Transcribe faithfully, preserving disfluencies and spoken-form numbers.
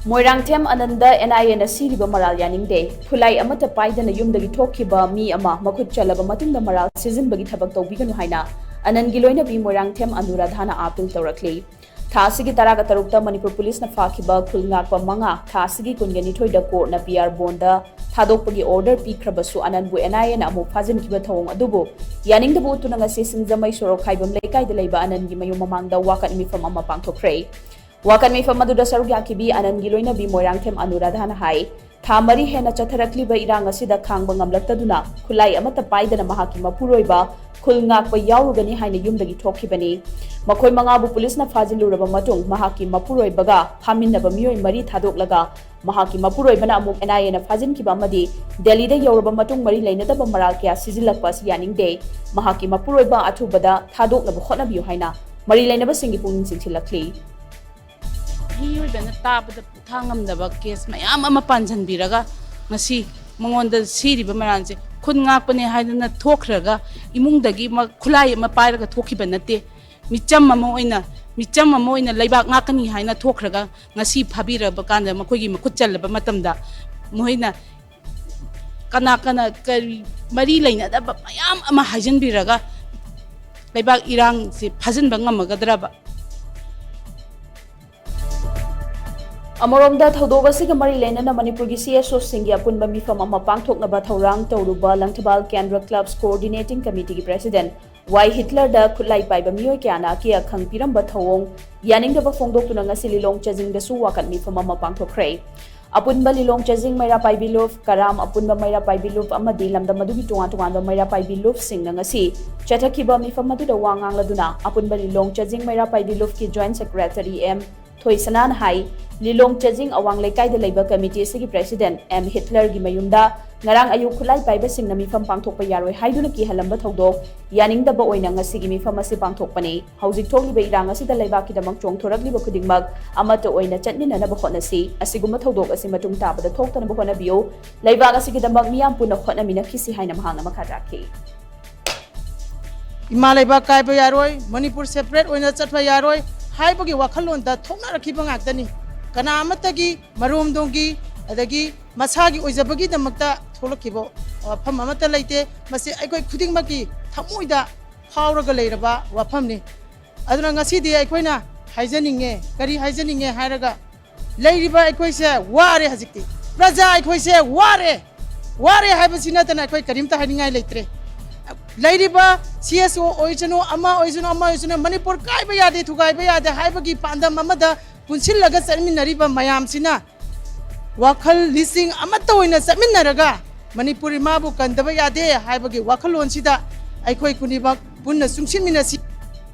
ꯃꯣꯏꯔꯥꯡꯊꯦꯝ ꯑꯅꯟꯗ NIAꯅ ꯁꯤꯔꯤꯕ ꯃꯔꯥꯜ ꯌꯥꯅꯤꯡꯗꯦ꯫ ꯈꯨꯠꯂꯥꯏ ꯑꯃꯠꯇ ꯄꯥꯏꯗꯅ ꯌꯨꯝꯗꯒꯤ ꯊꯣꯛꯈꯤꯕ ꯃꯤ ꯑꯃ ꯃꯈꯨꯠ ꯆꯜꯂꯕ ꯃꯇꯨꯡꯗ ꯃꯔꯥꯜ ꯁꯤꯖꯤꯟꯕꯒꯤ ꯊꯕꯛ ꯇꯧꯕꯤꯒꯅꯨ ꯍꯥꯏꯅ ꯑꯅꯟꯒꯤ ꯂꯣꯏꯅꯕꯤ ꯃꯣꯏꯔꯥꯡꯊꯦꯝ ꯑꯅꯨꯔꯥꯙꯥꯅ ꯑꯥꯄꯤꯜ ꯇꯧꯔꯛꯂꯤ꯫ ꯊꯥ ꯑꯁꯤꯒꯤ ꯇꯔꯥꯒ ꯇꯔꯨꯛꯇ ꯃꯅꯤꯄꯨꯔ ꯄꯨꯂꯤꯁꯅ ꯐꯥꯈꯤꯕ ꯈꯨꯜ ꯉꯥꯛꯄ ꯃꯉꯥ ꯊꯥ ꯑꯁꯤꯒꯤ ꯀꯨꯟꯒ ꯅꯤꯊꯣꯏꯗ ꯀꯣꯔꯠꯅ PR bondꯗ ꯊꯥꯗꯣꯛꯄꯒꯤ order ꯄꯤꯈ꯭ꯔꯕꯁꯨ ꯑꯅꯟꯕꯨ NIAꯅ ꯑꯃꯨꯛ ꯐꯥꯖꯤꯟꯈꯤꯕ ꯊꯧꯑꯣꯡ ꯑꯗꯨꯕꯨ ꯌꯥꯅꯤꯡꯗꯕ ꯎꯠꯇꯨꯅ ꯉꯁꯤ ꯁꯤꯡꯖꯃꯩ ꯁꯣꯔꯣꯛ ꯈꯥꯏꯕꯝ ꯂꯩꯀꯥꯏꯗ ꯂꯩꯕ ꯑꯅꯟꯒꯤ ꯃꯌꯨꯝ ꯃꯃꯥꯡꯗ ꯋꯥꯀꯠ ꯃꯤꯐꯝ ꯑꯃ ꯄꯥꯡꯊꯣꯛꯈ꯭ꯔꯦ꯫ ꯋꯥꯀꯠ ꯃꯤꯐꯝ ꯑꯗꯨꯗ ꯁꯔꯨꯛ ꯌꯥꯈꯤꯕꯤ ꯑꯅꯟꯒꯤ ꯂꯣꯏꯅꯕꯤ ꯃꯣꯏꯔꯥꯡꯊꯦꯝ ꯑꯅꯨꯔꯥꯙꯥꯅ ꯍꯥꯏ, ꯊꯥ ꯃꯔꯤ ꯍꯦꯟꯅ ꯆꯠꯊꯔꯛꯂꯤꯕ ꯏꯔꯥꯡ ꯑꯁꯤꯗ ꯈꯥꯡꯕ ꯉꯝꯂꯛꯇꯗꯨꯅ ꯈꯨꯠꯂꯥꯏ ꯑꯃꯠꯇ ꯄꯥꯏꯗꯅ ꯃꯍꯥꯛꯀꯤ ꯃꯄꯨꯔꯣꯏꯕ ꯈꯨꯜ ꯉꯥꯛꯄ ꯌꯥꯎꯔꯨꯒꯅꯤ ꯍꯥꯏꯅ ꯌꯨꯝꯗꯒꯤ ꯊꯣꯛꯈꯤꯕꯅꯤ꯫ ꯃꯈꯣꯏ ꯃꯉꯥꯕꯨ ꯄꯨꯂꯤꯁꯅ ꯐꯥꯖꯤꯜꯂꯨꯔꯕ ꯃꯇꯨꯡ ꯃꯍꯥꯛꯀꯤ ꯃꯄꯨꯔꯣꯏꯕꯒ ꯐꯥꯃꯤꯟꯅꯕ ꯃꯤꯑꯣꯏ ꯃꯔꯤ ꯊꯥꯗꯣꯛꯂꯒ ꯃꯍꯥꯛꯀꯤ ꯃꯄꯨꯔꯣꯏꯕꯅ ꯑꯃꯨꯛ NIAꯅ ꯐꯥꯖꯤꯟꯈꯤꯕ ꯑꯃꯗꯤ ꯗꯦꯜꯂꯤꯗ ꯌꯧꯔꯕ ꯃꯇꯨꯡ ꯃꯔꯤ ꯂꯩꯅꯗꯕ ꯃꯔꯥꯜ ꯀꯌꯥ ꯁꯤꯖꯤꯜꯂꯛꯄ ꯑꯁꯤ ꯌꯥꯅꯤꯡꯗꯦ꯫ ꯃꯍꯥꯛꯀꯤ ꯃꯄꯨꯔꯣꯏꯕ ꯑꯊꯨꯕꯗ ꯊꯥꯗꯣꯛꯅꯕ ꯍꯣꯠꯅꯕꯤꯌꯨ ꯍꯥꯏꯅ ꯃꯔꯤ ꯂꯩꯅꯕꯁꯤꯡꯒꯤ ꯄꯨꯛꯅꯤꯡ ꯆꯤꯡꯁꯤꯜꯂꯛꯂꯤ꯫ ꯃꯤꯑꯣꯏꯕꯅ ꯇꯥꯕꯗ ꯄꯣꯊꯥ ꯉꯝꯗꯕ case ꯃꯌꯥꯝ ꯑꯃ ꯄꯥꯟꯁꯤꯟꯕꯤꯔꯒ ꯉꯁꯤ ꯃꯉꯣꯟꯗ ꯁꯤꯔꯤꯕ ꯃꯔꯥꯜꯁꯦ ꯈꯨꯟ ꯉꯥꯛꯄꯅꯦ ꯍꯥꯏꯗꯅ ꯊꯣꯛꯈ꯭ꯔꯒ ꯏꯃꯨꯡꯗꯒꯤ ꯃ-, ꯈꯨꯠꯂꯥꯏ ꯑꯃ ꯄꯥꯏꯔꯒ ꯊꯣꯛꯈꯤꯕ ꯅꯠꯇꯦ꯫ ꯃꯤꯆꯝ ꯑꯃ ꯑꯣꯏꯅ, ꯃꯤꯆꯝ ꯑꯃ ꯑꯣꯏꯅ ꯂꯩꯕꯥꯛ ꯉꯥꯛꯀꯅꯤ ꯍꯥꯏꯅ ꯊꯣꯛꯈ꯭ꯔꯒ ꯉꯁꯤ ꯐꯥꯕꯤꯔꯕ ꯀꯥꯟꯗ ꯃꯈꯣꯏꯒꯤ ꯃꯈꯨꯠ ꯆꯜꯂꯕ ꯃꯇꯝꯗ ꯃꯈꯣꯏꯅ ꯀꯅꯥ ꯀꯅꯥ ꯀꯔꯤ ꯃꯔꯤ ꯂꯩꯅꯗꯕ ꯃꯌꯥꯝ ꯑꯃ ꯍꯥꯏꯖꯤꯟꯕꯤꯔꯒ ꯂꯩꯕꯥꯛ ꯏꯔꯥꯡꯁꯤ ꯐꯥꯖꯤꯟꯕ ꯉꯝꯃꯒꯗ꯭ꯔꯕ? ꯑꯃꯔꯣꯝꯗ ꯊꯧꯗꯣꯛ ꯑꯁꯤꯒ ꯃꯔꯤ ꯂꯩꯅꯅ ꯃꯅꯤꯄꯨꯔꯒꯤ CSOꯁꯤꯡꯒꯤ ꯑꯄꯨꯟꯕ ꯃꯤꯐꯝ ꯑꯃ ꯄꯥꯡꯊꯣꯛꯅꯕ ꯊꯧꯔꯥꯡ ꯇꯧꯔꯨꯕ ꯂꯪꯊꯕꯥꯜ ꯀꯦꯟꯗ꯭ꯔ clubs coordinating committeeꯒꯤ president ꯋꯥꯏ ꯍꯤꯠꯂꯔꯗ ꯈꯨꯠꯂꯥꯏ ꯄꯥꯏꯕ ꯃꯤꯑꯣꯏ ꯀꯌꯥꯅ ꯑꯀꯤ ꯑꯈꯪ ꯄꯤꯔꯝꯕ ꯊꯧꯑꯣꯡ ꯌꯥꯅꯤꯡꯗꯕ ꯐꯣꯡꯗꯣꯛꯇꯨꯅ ꯉꯁꯤ ꯂꯤꯂꯣꯡ ꯆꯥꯖꯤꯡꯗꯁꯨ ꯋꯥꯀꯠ ꯃꯤꯐꯝ ꯑꯃ ꯄꯥꯡꯊꯣꯛꯈ꯭ꯔꯦ꯫ ꯑꯄꯨꯟꯕ ꯂꯤꯂꯣꯡ ꯆꯥꯖꯤꯡ ꯃꯩꯔꯥ ꯄꯥꯏꯕꯤ ꯂꯨꯞ, ꯀꯔꯥꯝ ꯑꯄꯨꯟꯕ ꯃꯩꯔꯥ ꯄꯥꯏꯕꯤ ꯂꯨꯞ ꯑꯃꯗꯤ ꯂꯝꯗꯝ ꯑꯗꯨꯒꯤ ꯇꯣꯉꯥꯟ ꯇꯣꯉꯥꯟꯕ ꯃꯩꯔꯥ ꯄꯥꯏꯕꯤ ꯂꯨꯞꯁꯤꯡꯅ ꯉꯁꯤ ꯆꯠꯊꯈꯤꯕ ꯃꯤꯐꯝ ꯑꯗꯨꯗ ꯋꯥ ꯉꯥꯡꯂꯗꯨꯅ ꯑꯄꯨꯟꯕ ꯂꯤꯂꯣꯡ ꯆꯥꯖꯤꯡ ꯃꯩꯔꯥ ꯄꯥꯏꯕꯤ ꯂꯨꯞꯀꯤ joint secretary ꯑꯦꯝ ꯊꯣꯏꯁꯅꯥꯅ ꯍꯥꯏ, ꯂꯤꯂꯣꯡ ꯆꯥꯖꯤꯡ ꯑꯋꯥꯡ ꯂꯩꯀꯥꯏꯗ ꯂꯩꯕ committee ꯑꯁꯤꯒꯤ president ꯑꯦꯝ ꯍꯤꯠꯂꯔꯒꯤ ꯃꯌꯨꯝꯗ ꯉꯔꯥꯡ ꯑꯌꯨꯛ ꯈꯨꯠꯂꯥꯏ ꯄꯥꯏꯕꯁꯤꯡꯅ ꯃꯤꯐꯝ ꯄꯥꯡꯊꯣꯛꯄ ꯌꯥꯔꯣꯏ ꯍꯥꯏꯗꯨꯅ ꯀꯤꯍꯜꯂꯝꯕ ꯊꯧꯗꯣꯛ ꯌꯥꯅꯤꯡꯗꯕ ꯑꯣꯏꯅ ꯉꯁꯤꯒꯤ ꯃꯤꯐꯝ ꯑꯁꯤ ꯄꯥꯡꯊꯣꯛꯄꯅꯤ꯫ ꯍꯧꯖꯤꯛ ꯊꯣꯛꯂꯤꯕ ꯏꯔꯥꯡ ꯑꯁꯤꯗ ꯂꯩꯕꯥꯛꯀꯤꯗꯃꯛ ꯆꯣꯡꯊꯣꯔꯛꯂꯤꯕ ꯈꯨꯗꯤꯡꯃꯛ ꯑꯃꯠꯇ ꯑꯣꯏꯅ ꯆꯠꯃꯤꯟꯅꯅꯕ ꯍꯣꯠꯅꯁꯤ꯫ ꯑꯁꯤꯒꯨꯝꯕ ꯊꯧꯗꯣꯛ ꯑꯁꯤ ꯃꯇꯨꯡ ꯇꯥꯕꯗ ꯊꯣꯛꯇꯅꯕ ꯍꯣꯠꯅꯕꯤꯌꯨ꯫ ꯂꯩꯕꯥꯛ ꯑꯁꯤꯒꯤꯗꯃꯛ ꯃꯤꯌꯥꯝ ꯄꯨꯟꯅ ꯍꯣꯠꯅꯃꯤꯟꯅꯈꯤꯁꯤ ꯍꯥꯏꯅ ꯃꯍꯥꯛꯅ ꯃꯈꯥ ꯇꯥꯈꯤ꯫ ꯏꯃꯥ ꯂꯩꯕꯥꯛ ꯀꯥꯏꯕ ꯌꯥꯔꯣꯏ, ꯃꯅꯤꯄꯨꯔ separate ꯑꯣꯏꯅ ꯆꯠꯄ ꯌꯥꯔꯣꯏ ꯍꯥꯏꯕꯒꯤ ꯋꯥꯈꯜꯂꯣꯟꯗ ꯊꯣꯛꯅꯔꯛꯈꯤꯕ ꯉꯥꯛꯇꯅꯤ꯫ ꯀꯅꯥ ꯑꯃꯠꯇꯒꯤ ꯃꯔꯣꯝꯗꯣꯝꯒꯤ ꯑꯗꯒꯤ ꯃꯁꯥꯒꯤ ꯑꯣꯏꯖꯕꯒꯤꯗꯃꯛꯇ ꯊꯣꯛꯂꯛꯈꯤꯕ ꯋꯥꯐꯝ ꯑꯃꯠꯇ ꯂꯩꯇꯦ꯫ ꯃꯁꯤ ꯑꯩꯈꯣꯏ ꯈꯨꯗꯤꯡꯃꯛꯀꯤ ꯊꯃꯣꯏꯗ ꯐꯥꯎꯔꯒ ꯂꯩꯔꯕ ꯋꯥꯐꯝꯅꯤ꯫ ꯑꯗꯨꯅ ꯉꯁꯤꯗꯤ ꯑꯩꯈꯣꯏꯅ ꯍꯥꯏꯖꯅꯤꯡꯉꯦ, ꯀꯔꯤ ꯍꯥꯏꯖꯅꯤꯡꯉꯦ ꯍꯥꯏꯔꯒ, ꯂꯩꯔꯤꯕ ꯑꯩꯈꯣꯏꯁꯦ ꯋꯥꯔꯦ ꯍꯧꯖꯤꯛꯇꯤ꯫ ꯄ꯭ꯔꯖꯥ ꯑꯩꯈꯣꯏꯁꯦ ꯋꯥꯔꯦ꯫ ꯋꯥꯔꯦ ꯍꯥꯏꯕꯁꯤ ꯅꯠꯇꯅ ꯑꯩꯈꯣꯏ ꯀꯔꯤꯝꯇ ꯍꯥꯏꯅꯤꯡꯉꯥꯏ ꯂꯩꯇ꯭ꯔꯦ꯫ ꯂꯩꯔꯤꯕ ꯁꯤ ꯑꯦꯁ ꯑꯣ ꯑꯣꯏꯁꯅꯨ, ꯑꯃ ꯑꯣꯏꯁꯅꯨ, ꯑꯃ ꯑꯣꯏꯁꯅꯨ, ꯃꯅꯤꯄꯨꯔ ꯀꯥꯏꯕ ꯌꯥꯗꯦ, ꯊꯨꯒꯥꯏꯕ ꯌꯥꯗꯦ ꯍꯥꯏꯕꯒꯤ ꯄꯥꯟꯗꯝ ꯑꯃꯗ ꯄꯨꯟꯁꯤꯜꯂꯒ ꯆꯠꯃꯤꯟꯅꯔꯤꯕ ꯃꯌꯥꯝꯁꯤꯅ ꯋꯥꯈꯜ ꯂꯤꯁꯤꯡ ꯑꯃꯠꯇ ꯑꯣꯏꯅ ꯆꯠꯃꯤꯟꯅꯔꯒ ꯃꯅꯤꯄꯨꯔ ꯏꯃꯥꯕꯨ ꯀꯟꯗꯕ ꯌꯥꯗꯦ ꯍꯥꯏꯕꯒꯤ ꯋꯥꯈꯜꯂꯣꯟꯁꯤꯗ ꯑꯩꯈꯣꯏ ꯈꯨꯗꯤꯡꯃꯛ ꯄꯨꯟꯅ ꯆꯨꯡꯁꯤꯟꯃꯤꯟꯅꯁꯤ꯫